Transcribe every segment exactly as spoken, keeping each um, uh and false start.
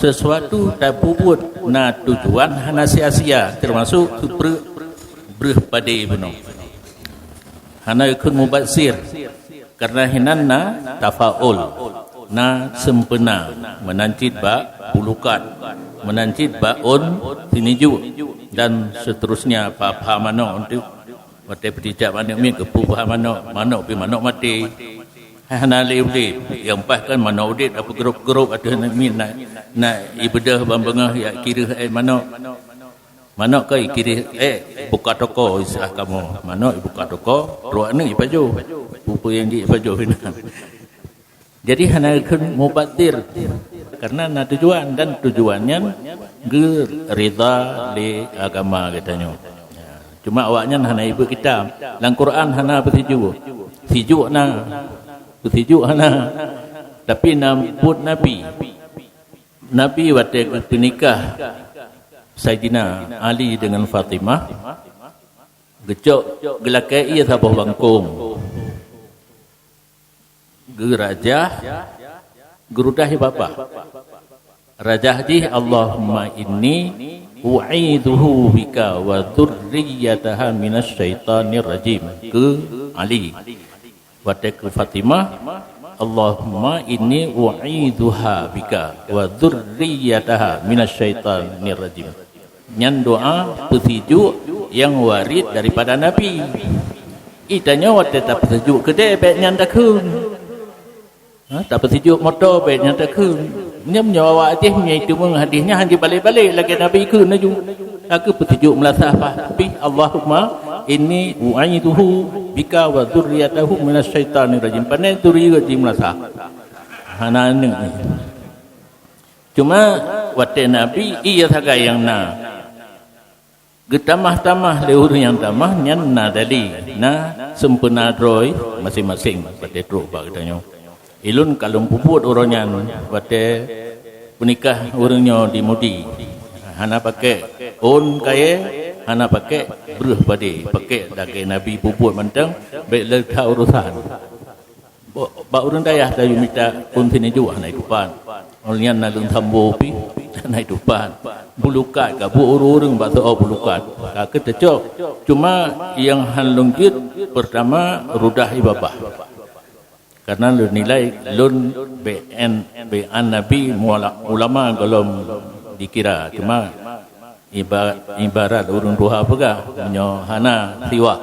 Sesuatu tapeubuet na tujuan hana sia-sia, termasuk keupreuek breueh padé bunoe. Hana ikheun mubazir, karena hinan na tafaul, na sempena, meunan cit bak bulukat, meunan cit bak ôn sinijuk, dan seterusnya, pha-pha manok untuk watée peuticak manok miet geupeu pha manok, manok pi manok maté. Hana lé udeb, nyang paih kan manok udeb tapeugrop-grop ateueh aneuk miet na, na ibeudoh ban beungoh jak kireueh ék manok. Manok ka ikirih, eh, buka toko, isah kamoe. Manok ibuka toko, trok aneuk ipajoh. Peue-peue nyang jeuet ipajoh inan. Jadi hana kheun mubazir, karena na tujuan, dan tujuan nyan geuridha lé agama geutanyoe. Ya, cuma awaknyan hana ibeuet kitab. Lam Quran hana peusijuek. Sijuek na, peusijuek hana. Tapi na buet Nabi. Nabi watée geupeunikah Saidina Ali deungon Fatimah, geucok geulakée ie saboh bangkong, geurajah, geurudah ié babah. Rajah jih, "Allahumma inni u'idzuhu bika wa dzurriyyataha minasy syaithanir rajim," keu Ali. Watée keu Fatimah, "Allahumma inni u'idzuha bika wa dzurriyyataha minasy syaithanir rajim." Nyan doa peusijuek nyang waréh daripada Nabi. Geutanyoe watée tapeusijuek keudeh, bék nyan takheun. Ha, tapeusijuek moto, bék nyan takheun. Nyan meunyoe awak jih meunyoe iteumeung hadih nyan hana jibalek-balek lagée Nabi kheun laju. Takheun peusijuek meulasah pih, "Allahumma inni u'idzuhu bika wa dzurriyyatahu minasy syaithanir rajim." Pane dzurriyyat jih meulasah. Hana aneuk. Cuma watée Nabi, ie sagai nyang na. Geutamah-tamah lé ureuëng nyang tamah nyan na dali, na sempena droe maséng-maséng watée trok bak geutanyoe. Ilôn ka lôn peubuet uroe nyan watée peunikah ureuëng nyoe di Mudi. Hana pakék ôn kayée, hana pakék breueh padé, pakék lagée Nabi peubuet mantong, bék leuka urosan. Ba-, bak ureuëng dayah tayue mita ôn sinijuk hana itupat. Ôn nyan na lôn sambo pih hana itupat. Bulukat ka buet ureuëng-ureuëng bak soe bulukat. Ka keuh teucok. Cuma nyang han lôn jeuet, peurtama rudah ié babah. Karena lôn nilai lôn B N, B N Nabi muala-, ulama gohlom dikira. Cuma iba-, ibarat ureuëng tuha peugah, meunyoe hana siwak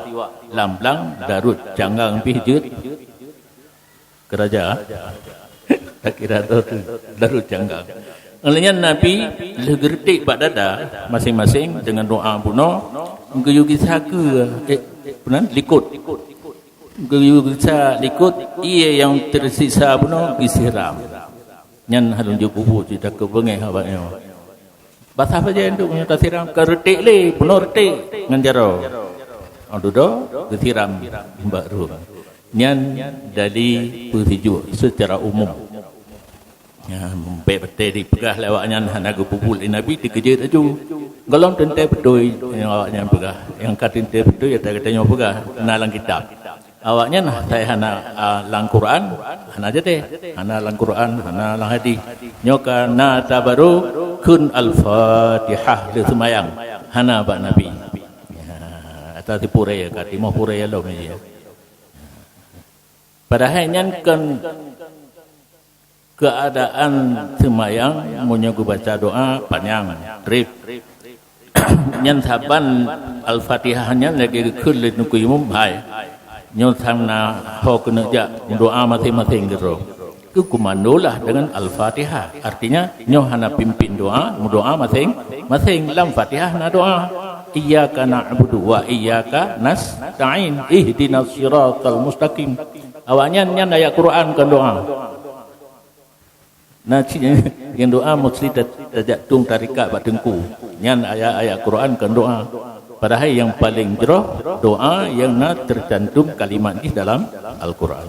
lam blang, darut canggang pih jeuet. Keurajeuen. Takira tu, tu, darut canggang. Oleh nyan Nabi lheueh geureutek bak dada maséng-maséng deungon doa bunoe, geuyue gisa keue, eh, peue nan, likot. Geuyue gisa likot, ie nyang teusisa bunoe geusiram. Nyan hana lôn jeuet peubuet, cit takot beungéh awak nyoe. Basah bajée untuk meunyoe tasiram, ka reutek lé, bunoe reutek ngon jaroe. Oh, dudoe geusiram bak rueng. Nyan dali peusijuek secara umum. Ya, bék beutôi dipeugah lé awaknyan hana geupeubuet lé Nabi, teukeujot laju. Gohlom teuntée beutôi nyang awaknyan peugah. Nyang ka teuntée beutôi ata geutanyoe peugah na lam kitab. Awaknyan asai hana, a, lam Quran, hana jadeh, hana lam Quran, hana lam hadis. Nyoe ka na tabaru kheun Al-Fatihah lé seumayang, hana bak Nabi. Ya, ata sipurée ka timoh purée lom ya. Padahai nyan kon keuadaan seumayang, meunyoe geubaca doa panyang, treb. Nyan saban Al-Fatihah nyan lagée geukheun lé Teungku Imum, hai. Nyoe sang na ho keuneuk jak meudoa maséng-maséng keudroe. Keu kumando lah deungon Al-Fatihah. Artinya, nyoe hana pimpin doa, meudoa maséng-maséng. Lam Fatihah na doa, "Iyyaka na'budu wa iyyaka nasta'in. Ihdinas siratal mustaqim." Awaknyan nyan ayat Quran kon doa. Na cit nyang doa meusti ta-, tajak tueng tarekat bak teungku. Nyan ayat-ayat Quran kon doa. Padahai nyang paleng jroh doa nyang na teucantum kalimat jih dalam Al-Quran.